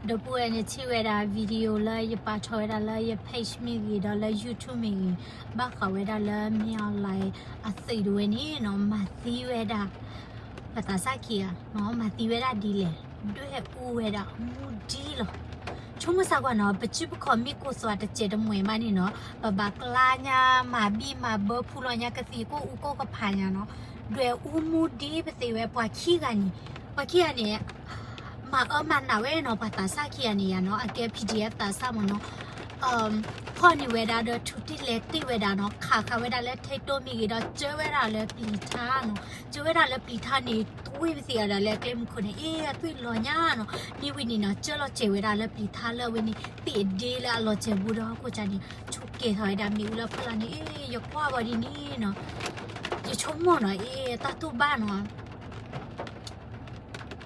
ဒီပုၢ်ဝဲၢ်န့ၣ်ထံၣ်ဝဲဒၣ် video လၢယပာ်ထီၣ်ဝဲဒၣ်လၢယ page မ့ၢ်ဂ့ၤ ဒီးလၢ YouTube မ့ၢ်ဂ့ၤ, ဘၣ်ဃးဝဲဒၣ်လၢ မင်းအောင်လှိုင် အသုးတဝဲန့ၣ်နီၤ မၤသံဝဲဒၣ် ပသးစၢ်ခံဂၤနီၤ မၤသံဝဲဒၣ်ဒ်လဲၣ်, ဒွဲၣ်အူဝဲဒၣ်မူဒံလီၤ. ဆိကမိၣ်စ့ၢ်ကီးနီၤ ပစုပခီၣ်မ့ၢ်ကိးသွးတစဲးတမှဲာ်ဘၣ်န့ၣ်နီၤ ပဘၣ်ကျါညါ မၤဘံၣ်မၤဘၢဖူလီၤညါ ကသံၣ်ကိၢ်အူကိၢ်ကဖးညါနီၤ, ဒွဲၣ်အူမူဒံပသ့ဝဲပှၤခံဂၤန့ၣ်, ပှၤခံဂၤန့ၣ် မၤအၢမၤနးဝဲနီၤ ပှၤသးစၢ်ခံဂၤန့ၣ်ယါနီၤ အကဲ PDF သးစၢ်မ့ၢ်နီၤ, ဖီၣ်န့ၢ်ဝဲဒၣ်ဒီး ထုးတ့ၢ်လဲၤတ့ၢ်ဝဲဒၣ်နီၤ ခးဃာ်ဝဲဒၣ်လၢထဲတိမ့ၢ်ဂ့ၤဒီး ကၢဝဲဒၣ်လၢပျံၤထါနီၤ, ကၢဝဲဒၣ်လၢပျံၤထါန့ၣ် သွံၣ်ပသ့အီၤဒၣ်လၢအကျဲမုၢ်ခိၣ်န့ၣ် အ့ အသွံၣ်လီၤညါနီၤ, မ့ၢ်ဝံၤန့ၣ်နီၤ ကၢလီၤစဲၤဝဲဒၣ်လၢပျံၤထါလၢအဝဲန့ၣ် သ့ၣ်အဒ့လၢအလီၤစဲၤဘူးဒီးဟီၣ်ခိၣ်ကၢန့ၣ် ဆိကဲၤထီၣ်ဝဲဒၣ်မ့ၣ်အူလၢဖီလာ်န့ၣ် အ့ ယကွၢ်ဘၣ်ဒ်န့ၣ်နီၤ, ယဆိကမိၣ်နီၤ အ့ တၢ်တူၢ်ဘၣ်နီၤ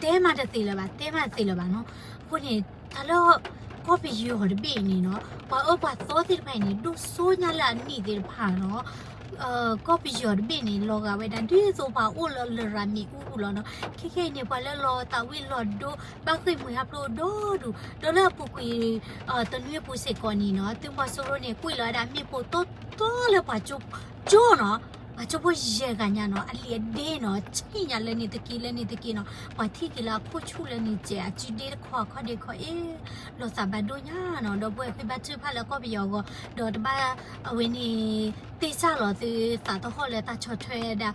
တဲမးတသ့လၢၤဘၣ် တဲမးတသ့လၢၤဘၣ်နီၤ, အဃိန့ၣ် တၢ်လၢ ကီၢ်ပယီၤတဘ့ၣ်အံၤန့ၣ်နီၤ ပှၤအၢပှၤသီသ့ၣ်တဖၣ်အံၤန့ၣ် ဒိၣ်စိညါလၢအနံၣ်သ့ၣ်တဖၣ်နီၤ, ကီၢ်ပယီၤတဘ့ၣ်န့ၣ် လီၤဂာ်ဝဲဒၣ်ဒ်သိးပှၤအိၣ်လၢလရာ်မ့ၣ်အူပူၤလီၤနီၤ, ခဲခဲအံၤန့ၣ် ပှၤလၢလီၤသးဝံၣ်လီၤဒိ ဘၣ်ဃ့ၢ်မှံဟးဖျိးဒီဒူၣ် ဒီးလၢအပူၤကွံာ် တနွံအပူၤစ့ၢ်ကီးန့ၣ်နီၤ သုးမီၤစိရိၤန့ၣ် ကွံာ်လီၤဝဲဒၣ်မ့ၣ်ပိၢ်တီတီလၢပှၤကၠိ ကၠိနီၤ, ပှၤကၠိဖိယဲၢ်ဂၤညါနီၤ အလံာ်အဒ့နီၤ ဆံၣ်ညါလၢန့ၣ်တက့ၢ်လၢန့ၣ်တက့ၢ်နီၤ, ပှၤထံၣ်က့ၤလၢအခိၣ်ဆူၣ်လၢန့ၣ်စဲး အစုဒ့တခီအခီၣ်ဒ့ခီၣ်အ့ လီၤသးဘၣ်ဒိၣ်ညါနီၤ, ဒီပုၢ်ဝဲၢ်ဃ့ဘါထုကဖၣ်လၢကီၢ်ပယီၤအဂီၢ် ဒီးတဘၣ်အဝဲန့ၣ် သ့ၣ်စၢ်လီၤသုသးသဟီၣ်လၢတၢ်ဆီၣ်ထွဲဝဲဒၣ်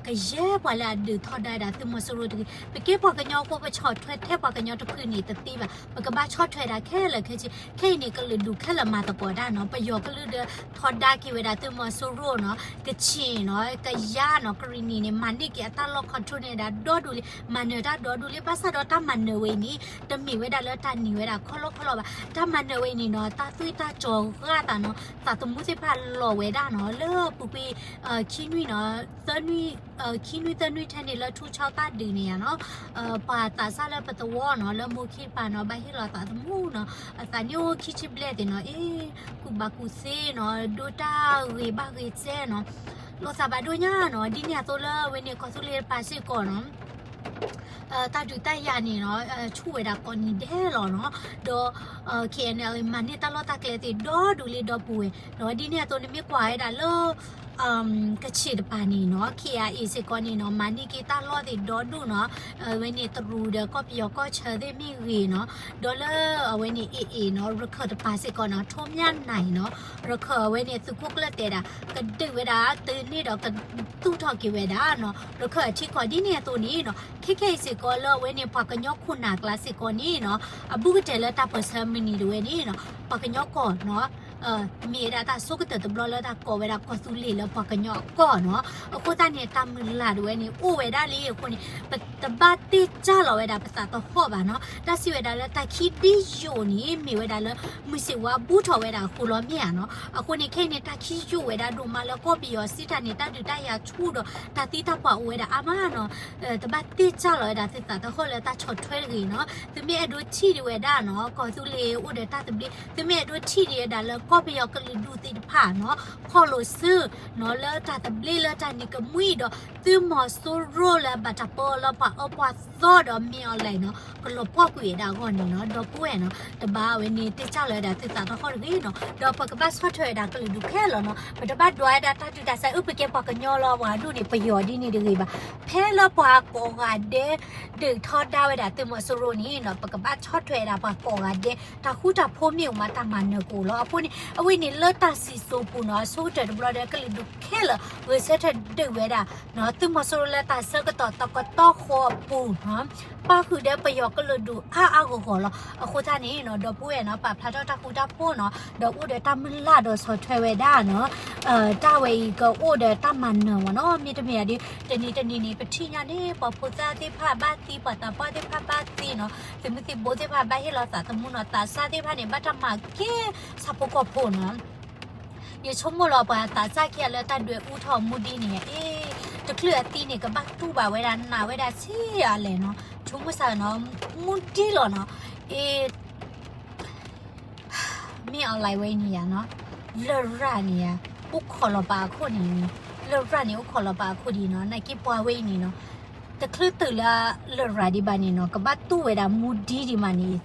ကယဲၢ်ပှၤလၢအဒုးထီဒါဝဲဒၣ်သုးမီၤစိရိၤတဂ့ၤ, ပကဲပှၤကညီအဃိ ပဆီၣ်ထွဲထဲပှၤကညီတဖုန့ၣ်တသ့ဘၣ်, ပကဘၣ်ဆီၣ်ထွဲဒၣ်ခဲလၢာ်ခဲဆ့, ခဲအံၤန့ၣ် ကလုာ်ဒူၣ်ခဲလၢာ်မၤသကိးတၢ်နီၤ, ပယီၤကလုာ်ဒီးထီဒါက့ၤဝဲဒၣ်သုးမီၤစိရိၤနီၤ, ကချ့ၣ်နီၤ, ကယါနီၤ, ကရံၣ်နံၣ်န့ၣ် မၤန့ၢ်က့ၤအတၢ်လီၢ် control န့ၣ်ဒၣ်ဒီဒူၣ်လံ, မၤနၢၤတၢ်ဒီဒူၣ်လံ, ဘၣ်ဆၣ်ဒီးတၢ်မၤနၢၤဝဲအံၤန့ၣ် တမ့ၢ်ဝဲဒၣ်လၢတၢ်န့ၢ်ဝဲဒၣ်ခီလီၢ်ခီလီၢ်ဘၣ်, တၢ်မၤနၢၤဝဲအံၤန့ၣ်နီၤ, တၢ်သွံၣ်တၢ်စီၤဂာ်သးနီၤ, သးသမူသ့ၣ်တဖၣ်လီၤဝဲဒၣ်နီၤ, လၢအပူၤကွံာ် ခံနွံနီၤ, သၢနွံ ခံနွံသၢနွံထဲန့ၣ်လၢထူဆီသၣ်ဒုးန့ၣ်ယါနီၤ, ပှၤသးစၢ်လၢပသဝီနီၤ, လၢမိၢ်ခံတပၤနီၤ, ဘၣ်ဟ့ၣ်လီၤသးသမူနီၤ, အသးနံၣ်အိၣ်ခံဆံဘျဲၣ်သ့ၣ်နီၤ, အ့ ကူၣ်ဘၣ်ကူၣ်သ့နီၤ, ဒိတၢ်ဂ့ၤဘၣ်ဂ့ၤစဲနီၤ, လီၤသးဘၣ်ဒိၣ်ညါနီၤ, ဒ်န့ၣ်အသိးလၢအဝဲန့ၣ်ကီၢ်သူလ့ၤတပၤစ့ၢ်ကီးနီၤ တၢ်ဒုးတၢ်ယၤန့ၣ်နီၤ, ဆူၣ်ဝဲဒၣ်ကိးနံၤဒဲးလီၤနီၤ, ဒီး KNLA မၤန့ၢ်တၢ်လီၢ်တၢ်ကျဲသ့ၣ်ဒီဒူၣ်လံဒီပုၢ်ဝဲၢ်နီၤ, ဒ်န့ၣ်အသိးန့ၣ်မ့ၢ်ကွၢ်ဝဲဒၣ်လၢ ကချ့ၣ်တပၤန့ၣ်နီၤ, KIA စ့ၢ်ကီးန့ၣ်နီၤ, မၤန့ၢ်က့ၤတၢ်လီၢ်သ့ၣ်ဒီဒူၣ်နီၤ, အဝဲန့ၣ်တရူးဒီးကီၢ်ပယီၤကီၢ်ဆၢသ့ၣ်မ့ၢ်ဂ့ၤနီၤ, ဒီးလၢအဝဲန့ၣ် AA နီၤ, ရခၢၣ်တပၤစ့ၢ်ကီးနီၤ, ထိးမြၢ်နၢ်နီၤ, ရခၢၣ်အဝဲန့ၣ်သုးခိၣ်ကျၢၢ်တဲဒၣ် ကဒုးဝဲဒၣ်တုၤန့ၢ်ဒီးကသူၣ်ထီၣ်က့ၤဝဲဒၣ်နီၤ, ရခၢၣ်အထံကီၢ်ဒ်န့ၣ်အသိးန့ၣ်နီၤ, ခဲခဲအံၤစ့ၢ်ကီးလၢအဝဲန့ၣ် ပှၤကညီခိၣ်နၢ်ကျါစ့ၢ်ကီးန့ၣ်နီၤ, အဘူးကတဲာ်လၢတၢ်ပၢၢ်ဆၢမုၢ်နံၤတဝဲန့ၣ်နီၤ, ပှၤကညီကီၢ်နီၤ မ့ၢ်ဝဲဒၣ်တၢ်ဆိကတၢၢ်တဘျီလၢတၢ်ကိးဝဲဒၣ်ကီၢ်သူလ့ၤလၢပှၤကညီအကီၢ်နီၤ, အဃိသတးန့ၣ် တၢ်မုၢ်လၢ်တဝဲန့ၣ် အိၣ်ဝဲဒၣ်လံအဃိန့ၣ် ပတဘၣ်တ့ၢ်စၢ်လီၤဝဲဒၣ်ပသးသဟီၣ်ဘၣ်နီၤ, တၢ်စံးဝဲဒၣ်လၢတၢ်ခံဒ်ယိာ်န့ၣ် မ့ၢ်ဝဲဒၣ်လၢ မုၢ်ဆ့ၣ်ဝါဘူးထီၣ်ဝဲဒၣ်အဃိလီၤမ့ၢ်ဧါနီၤ, အဃိန့ၣ်ခဲအံၤန့ၣ် တၢ်ခံယိာ်ဝဲဒၣ်ဒိၣ်မးလၢကီၢ်ပယီၤစံးတၢ်န့ၣ် တၢ်ဒုးတၢ်ယၤဆူၣ်ဒီး တၢ်သံတၢ်ပှၢ်အိၣ်ဝဲဒၣ်အါမးနီၤ, တဘၣ်တ့ၢ်စၢ်လီၤဝဲဒၣ်သုသးသဟီၣ်လၢတၢ်ဆီၣ်ထွဲတဂ့ၤနီၤ, သုမ့ၢ်အဲၣ်ဒိးထံၣ်ဒံးဝဲဒၣ်နီၤ, ကီၢ်သူလ့ၤအိၣ်ဒီးတၢ်သဘျ့, သုမ့ၢ်အဲၣ်ဒိးထံၣ်ဒံးဝဲဒၣ်လၢကီၢ်ပယီၤကလုာ်ဒူၣ်သ့ၣ်တဖၣ်နီၤ, ဖီၣ်လိာ်စုနီၤ, လၢတၢ်သဘျ့လၢတၢ်နံၤကမှံဒီး သုးမီၤစိရိၤလၢဘၣ်တၢ်ပၢလၢပှၤအၢပှၤသီဒီးမ့ၢ်အီၤလဲၣ်နီၤ, ကလီၤပှီၢ်ကွံာ်ဝဲဒၣ်အဂီၢ်န့ၣ်နီၤ, ဒီပုၢ်ဝဲၢ်နီၤ, တဘၣ်ဝဲန့ၣ်တ့ၢ်စၢ်လီၤဝဲဒၣ်သုသးသဟီၣ်တဂ့ၤနီၤ, ဒီးပကဘၣ်ဆီၣ်ထွဲဝဲဒၣ်ကလုာ်ဒူၣ်ခဲလၢာ်နီၤ, ပတဘၣ်ဒွးဝဲဒၣ်တၢ်ဒုးတၢ်ဆါ အုၣ်ပကဲပှၤကညီလီၤ ပှၤဒိၣ်န့ၣ်ပယီၤဒ်န့ၣ်တဂ့ၤဘၣ်, ဖဲလၢပှၤကိးဂၤဒဲး ဒုးထီဒါဝဲဒၣ်သုးမီၤစိရိၤန့ၣ်နီၤ, ပကဘၣ်ဆီၣ်ထွဲဝဲဒၣ်ပှၤကိးဂၤဒဲး, တၢ်ဃူတၢ်ဖိးမ့ၢ်အိၣ်မး တၢ်မၤနၢၤကအိၣ်လီၤ, အဃိန့ၣ် အဝဲန့ၣ်လၢတၢ်စံၣ်စိၤပူၤနီၤ, အဆိကတၢၢ်တဘျီဒီးကလုာ်ဒူၣ်ခဲလၢာ် ဂဲၤဆၢထၢၣ်ဒုးဝဲဒၣ် သုးမီၤစိရိၤလၢတၢ်ဆၢကတီၢ်တကတီၢ်ဃီအပူၤနီၤ, ပၣ်ဃုာ်ဒီးပယီၤကလုာ်ဒူၣ်အါအါဂီၢ်ဂီၢ်လီၤ, အဃိသတးန့ၣ်နီၤ, ဒီပုၢ်ဝဲၢ်နီၤ, ပာ်ဖျါထီၣ်တၢ်ဃူတၢ်ဖိးနီၤ, ဒီးအိၣ်ဒီးတၢ်မုၢ်လၢ်ဒီးဆီၣ်ထွဲဝဲဒၣ်နီၤ, တၢ်ဝဲအံၤကအိၣ်ဒီးတၢ်မၤနၢၤမးနီၤ, မ့တမ့ၢ်ဒ် တနံၤတနံၤန့ၣ် ပထံၣ်ညါန့ၣ် ပှၤဖိသၣ်သ့ၣ်တဖၣ်ဘၣ်သံ, ပှၤသးပှၢ်သ့ၣ်တဖၣ်ဘၣ်သံနီၤ, သုးမုၢ်သံၣ်ဘိသ့ၣ်တဖၣ်ဘၣ်ဟ့ၣ်လီၤသးသမူနီၤ, သးစၢ်သ့ၣ်တဖၣ်န့ၣ် ဘၣ်တၢ်မၤကဲဆၣ်ဖိကီၢ်ဖိနီၤ ယဆိကမိၣ်လီၤ ပှၤသးစၢ်ခံဂၤလၢတၢ်ဒွဲၣ်အူထီၣ်မူဒံန့ၣ် အ့ တချုးအသံန့ၣ် ကဘၣ်တူၢ်ဘၣ်ဝဲဒၣ် နာ်ဝဲဒၣ်ဆံးအါလဲၣ်နီၤ, ဆိကမိၣ်စၢ်နီၤ မူဒံလီၤနီၤ, အ့ မ့ၢ်အီၤလဲၣ်ဝဲအံၤန့ၣ်ယါနီၤ, လရာ်န့ၣ်ယါ အိၣ်ခိးလီၤပာ်အခိၣ်န့ၣ်, လရာ်န့ၣ်အိၣ်ခိးလီၤပာ်အခိၣ်ဒံးနီၤ, နာ်က့ပှၤဝဲအံၤန့ၣ်နီၤ, တချုးတုၤလၢလရာ်ဒံးဘၣ်န့ၣ်နီၤ, ကဘၣ်တူၢ်ဝဲဒၣ်မူဒံဒံးမးန့ၣ်